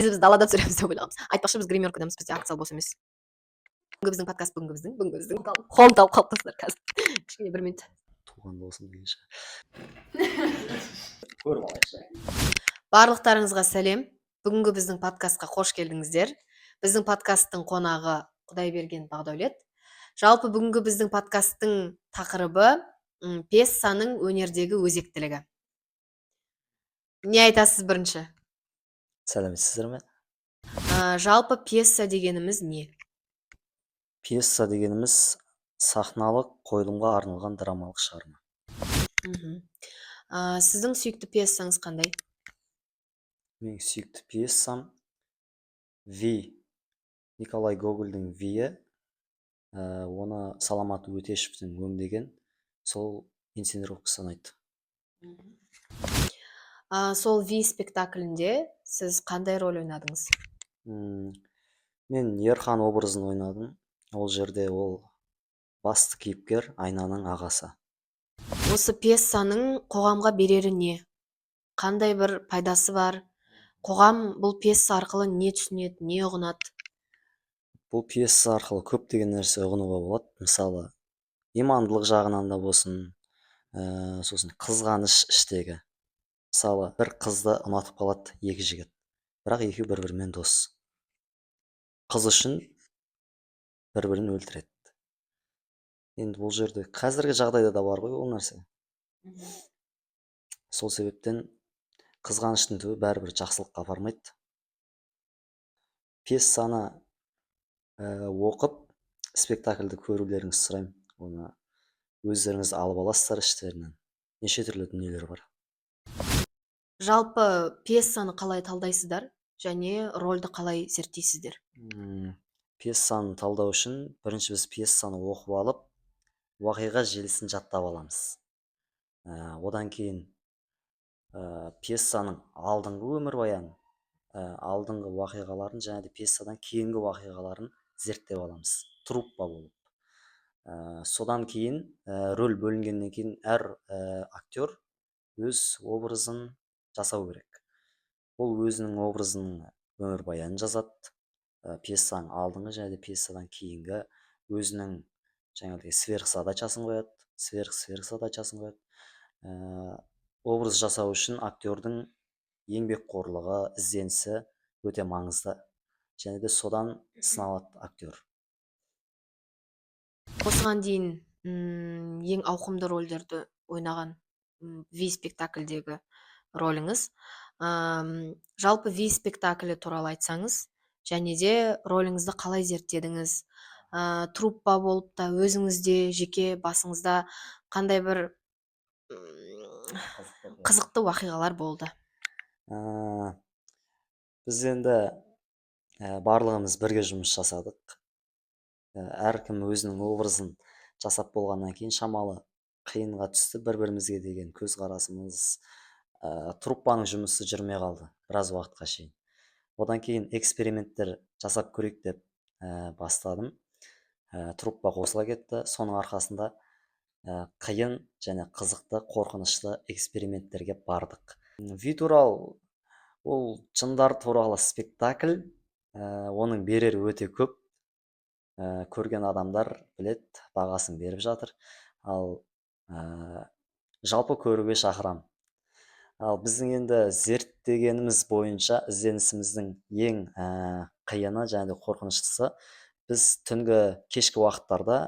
Біз далада түсіреміз деп ойлағанбыз. Айтпақшы, біз гримеркадамыз, бізде акт зал бос емес. Бүгінгі біздің подкаст, бүгінгі біздің қолым талып қалып достар, қазір кішкене, бір минут. Туған досым дегенше көріп алайықшы. Барлықтарыңызға сәлем! Бүгінгі біздің подкастқа қош келдіңіздер. Біздің подкасттың қонағы Құдайберген Бағдәулет. Жалпы, бүгінгі біздің подкасттың тақырыбы пьесаның өнердегі өзектілігі. Не айтасыз бірінші? Сәлеметсіздер ме? Жалпы, пьеса дегеніміз не? Пьеса дегеніміз сахналық қойылымға арналған драмалық шығарма. Сіздің сүйікті пьесаңыз қандай? Менің сүйікті пьесам «Ви», Николай Гогольдің «Виі». Оны Саламат Өтешевтің өңдеген сол инсценировкасы ұнайды. Сол «Ви» спектаклінде сіз қандай роль ойнадыңыз? Мен Ерхан образын ойнадым. Ол жерде ол басты кейіпкер, Айнаның ағасы. Осы пьесаның қоғамға берері не? Қандай бір пайдасы бар? Қоғам бұл пьеса арқылы не түсінеді, не ұғынады? Бұл пьеса арқылы көптеген нәрсе ұғынуға болады. Мысалы, имандылық жағынан да болсын, сосын қызғаныш іштегі. Мысалы, бір қызды ұнатып қалады екі жігіт, бірақ екеуі бір бірімен дос. Қыз үшін бір бірін өлтіреді. Енді бұл жерде қазіргі жағдайда да бар ғой ол нәрсе. Сол себептен қызғаныштың түбі бәрібір жақсылыққа апармайды. Пьесаны оқып, спектакльді көрулеріңізді сұраймын. Оны өздеріңіз алып аласыздар, іштерінен неше түрлі дүниелер бар. Жалпы, пьесаны қалай талдайсыздар және рольді қалай зерттейсіздер? Пьесаны талдау үшін бірінші біз пьесаны оқып алып, уақиға желісін жаттап аламыз. Одан кейін пьесаның алдыңғы өмірбаянын, алдыңғы уақиғаларын және де пьесадан кейінгі уақиғаларын зерттеп аламыз труппа болып. Содан кейін рөл бөлінгеннен кейін әр актер өз образын жасау керек. Ол өзінің образының өмірбаянын жазады, пьесаның алдыңғы және де пьесадан кейінгі өзінің жаңағыдай сверхзадачасын қояды, сверх сверхзадачасын қояды. Образ жасау үшін актердің еңбекқорлығы, ізденісі өте маңызды және де содан сыналады актер. Осыған дейін ең ауқымды рольдерді ойнаған «Ви» спектакльдегі роліңіз. Жалпы, «Ви» спектаклі туралы айтсаңыз және де роліңізді қалай зерттедіңіз? Труппа болып та, өзіңізде жеке басыңызда қандай бір қызықты уақиғалар болды? Біз енді барлығымыз бірге жұмыс жасадық. Әркім өзінің образын жасап болғаннан кейін шамалы қиынға түсті бір бірімізге деген көзқарасымыз. Труппаның жұмысы жүрмей қалды біраз уақытқа шейін. Одан кейін эксперименттер жасап көрейік деп бастадым. Труппа қосыла кетті. Соның арқасында қиын және қызықты, қорқынышты эксперименттерге бардық. «Ви» туралы, ол жындар туралы спектакль. Оның берері өте көп. Көрген адамдар білет, бағасын беріп жатыр. Ал жалпы көруге шақырамын. Ал біздің енді зерттегеніміз бойынша ізденісіміздің ең қиыны және де қорқыныштысы, біз түнгі, кешкі уақыттарда,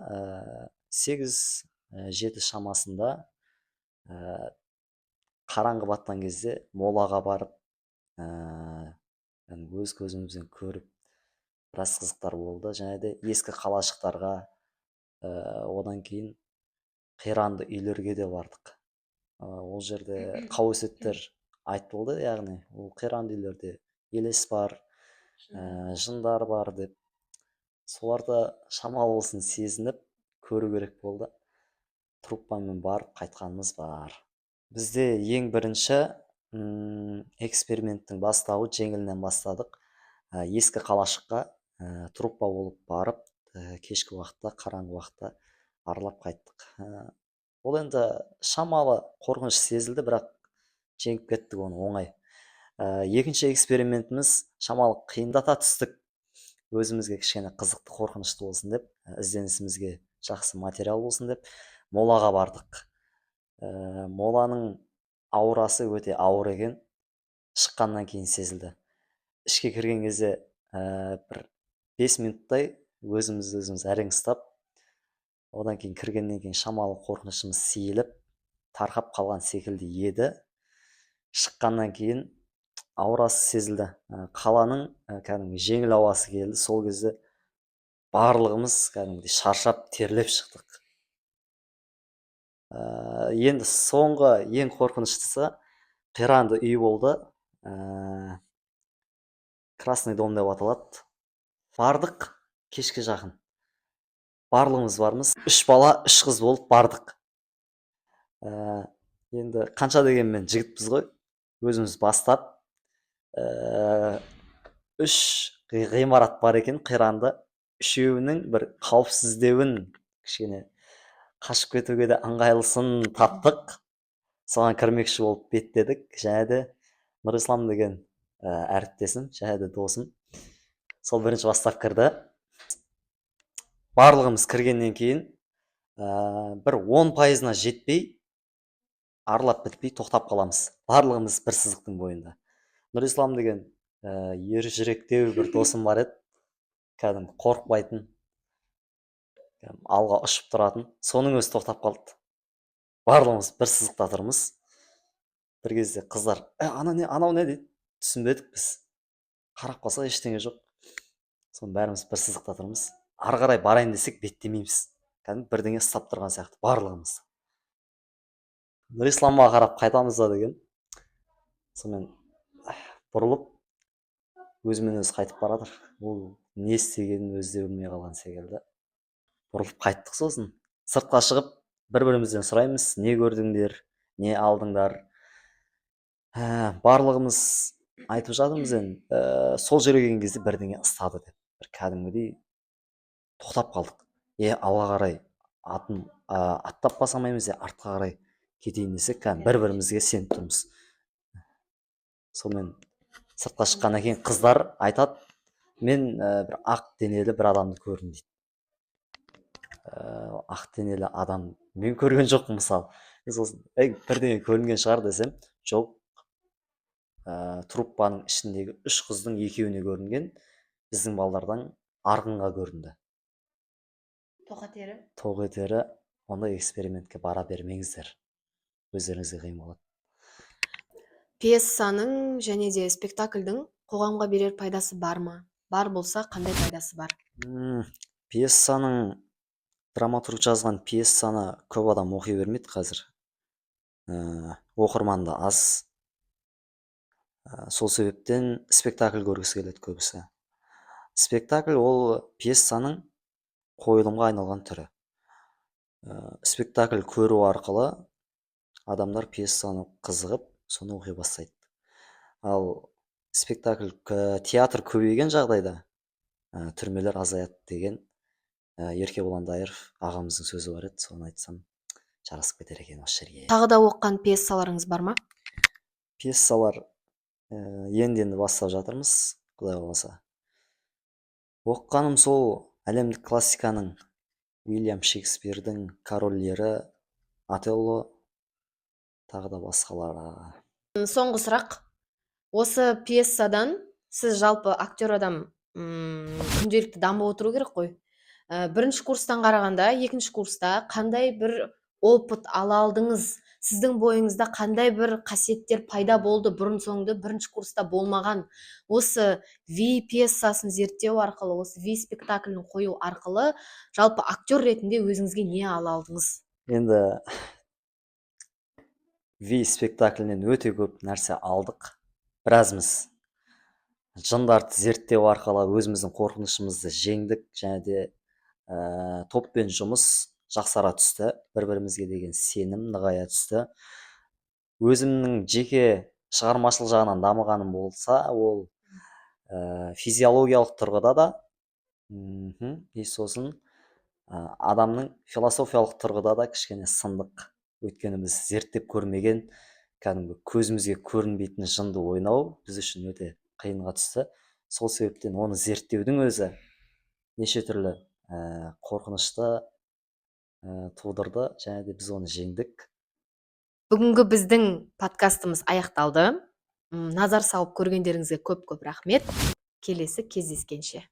8, 7 шамасында, қараңғы батқан кезде молаға барып, өз көзімізбен көріп, біраз қызықтар болды. Және де ескі қалашықтарға, одан кейін қиранды үйлерге де бардық. Ол жерде қауесеттер айтылды, яғни ол қиранды үйлерде елес бар, жындар бар деп. Соларды шамалы болсын сезініп көру керек болды. Труппамен барып қайтқанымыз бар. Бізде ең бірінші эксперименттің бастауы жеңілінен бастадық. Ескі қалашыққа труппа болып барып, кешкі уақытта, қараңғы уақытта аралап қайттық. Ол енді шамалы қорқыныш сезілді, бірақ жеңіп кеттік оны оңай. Екінші экспериментіміз шамалы қиындата түстік. Өзімізге кішкене қызықты, қорқынышты болсын деп, ізденісімізге жақсы материал болсын деп молаға бардық. Моланың аурасы өте ауыр екен, шыққаннан кейін сезілді. Ішке кірген кезде бір 5 минуттай өзімізді өзіміз әрең ұстап, одан кейін кіргеннен кейін шамалы қорқынышымыз сейіліп, тарқап қалған секілді еді. Шыққаннан кейін аурасы сезілді. Қаланың кәдімгі жеңіл ауасы келді. Сол кезде барлығымыз кәдімгідей шаршап, терлеп шықтық. Енді соңғы ең қорқыныштысы қиранды үй болды. Красный дом деп аталады. Бардық кешке жақын. Барлығымыз бармыз. 3 бала, 3 қыз болып бардық. Енді қанша дегенмен жігітпіз ғой. Өзіміз бастап, 3 ғимарат бар екен қиранды. Үшеуінің бір қауіпсіздеуін, кішкене қашып кетуге де ыңғайлысын таптық. Соған кірмекші болып беттедік. Және де Нұрислам деген әріптесім, және де досым, сол бірінші бастап кірді. Барлығымыз кіргеннен кейін бір 10%-ына жетпей, аралап бітпей тоқтап қаламыз. Барлығымыз бір сызықтың бойында. Нұрислам деген ер жүректеу бір досым бар еді. Кәдімгі қорықпайтын, алға ұшып тұратын. Соның өзі тоқтап қалды. Барлығымыз бір сызықта тұрмыз. Бір кезде қыздар, ана не, анау не дейді. Түсінбедік біз. Қарап қалсақ ештеңе жоқ. Соның бәріміз бір сызықта тұрмыз. Ары қарай барайын десек беттемейміз. Кәдімгі бірдеңе ұстап тұрған сияқты барлығымыз. Нұрисламға қарап қайтамыз да деген. Сонымен бұрылып өзімен өзі қайтып баратыр. Ол не істегенін өзі де білмей қалған секілді. Бұрылып қайттық сосын. Сыртқа шығып бір-бірімізден сұраймыз, не көрдіңдер, не алдыңдар. Барлығымыз айтып жатырмыз енді, сол жерге келген кезде бірдеңе ұстады деп. Бір кәдімгідей тоқтап қалдық. Алға қарай атын, аттап баса алмаймыз, артқа қарай кетейін десек, кәдімгі бір-бірімізге сеніп тұрмыз. Сонымен сыртқа шыққаннан кейін қыздар айтады, мен бір ақ денелі бір адамды көрдім дейді. Ақ денелі адам мен көрген жоқпын мысалы. Мен сосын, бірдеңе көрінген шығар десем, жоқ, труппаның ішіндегі 3 қыздың екеуіне көрінген, біздің балдардан Арғынға көрінді. Тоқетері? Тоқетері, ондай экспериментке бара бермеңіздер. Өздеріңізге қиын болады. Пьесаның және де спектакльдің қоғамға берер пайдасы бар ма? Бар болса, қандай пайдасы бар? Пьесаның, драматург жазған пьесаны көп адам оқи бермейді қазір. Оқырман да аз. Сол себептен спектакль көргісі келеді көбісі. Спектакль ол пьесаның қойылымға айналған түрі. Спектакль көру арқылы адамдар пьесаны қызығып, соны оқи бастайды. Ал спектакль, театр көбейген жағдайда, түрмелер азаяды деген Еркебұлан Дайыров ағамыздың сөзі бар еді, соны айтсам жарасып кетер екен осы жерге. Тағы да оқыған пьесаларыңыз бар ма? Пьесалар енді-енді бастап жатырмыз, Құдай қаласа. Оқығаным сол әлемдік классиканың Уильям Шекспирдің Король Лирі, Отелло, тағы да басқалары. Соңғы сұрақ. Осы пьесадан сіз жалпы актер адам, күнделікті дамып отыру керек қой. Бірінші курстан қарағанда, екінші курста қандай бір опыт ала алдыңыз? Сіздің бойыңызда қандай бір қасиеттер пайда болды бұрын соңды бірінші курста болмаған? Осы Ви пьесасын зерттеу арқылы, осы Ви спектаклін қою арқылы жалпы актер ретінде өзіңізге не ала алдыңыз? Енді Ви спектаклінен өте көп нәрсе алдық. Біразымыз жындарды зерттеу арқылы өзіміздің қорқынышымызды жеңдік, және де топпен жұмыс жақсара түсті, бір-бірімізге деген сенім нығая түсті. Өзімнің жеке шығармашылық жағынан дамығаным болса, ол физиологиялық тұрғыда да, и сосын адамның философиялық тұрғыда да кішкене сындық. Өйткені біз зерттеп көрмеген Кәдімгі көзімізге көрінбейтін жынды ойнау біз үшін өте қиынға түсті. Сол себептен оны зерттеудің өзі неше түрлі қорқынышты тудырды және де біз оны жеңдік. Бүгінгі біздің подкастымыз аяқталды. Назар салып көргендеріңізге көп көп рахмет. Келесі кездескенше.